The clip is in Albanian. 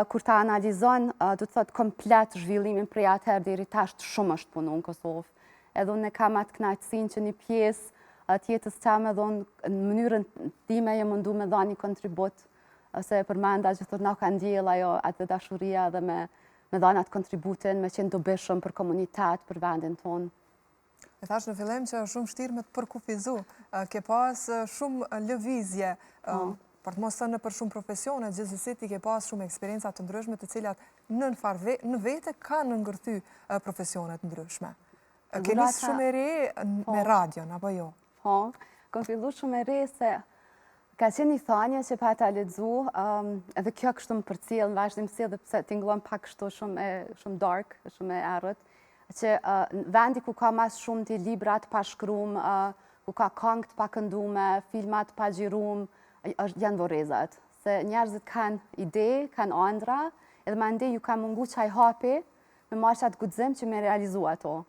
kur ta analizon, do të thotë, komplet zhvillimin prej atëherë deri tash, shumë është punu në Kosovë. Edhe unë e kam atë knaqësinë që një pjesë të jetës teme edhe unë në mënyrën time jam mundu me dha një kontribut, se e përmenda që thotë na ka ndjell ajo atë dashuria dhe me dhanë atë kontributin, me qenë dobishëm për komunitet, për vendin tonë. E thash në fillim që është shumë vështirë me të përkufizu. Ke pas shumë lëvizje, për të mos thënë për shumë profesione, gjithsesi ti ke pas shumë eksperienca të ndryshme, të cilat në vete kanë ngërthy profesione të ndryshme. Ke nisë shumë e re me radion, apo jo? Po, kom fillu shumë e re, se ka qenë një thanje që pa ta lexu, edhe kjo kështu më përcjell në vazhdimësi, edhe pse tingëllon pak kështu shumë dark, shumë e errët, që vendi ku ka mas shumë të libra të pashkrum, ku ka kangë të pakëndume, filma të paxhirum, janë vorrezat. Se njerëzit kanë ide, kanë andra, edhe mandej ju ka mungu qaj hapi me marrë qatë guxim që me realizu ato.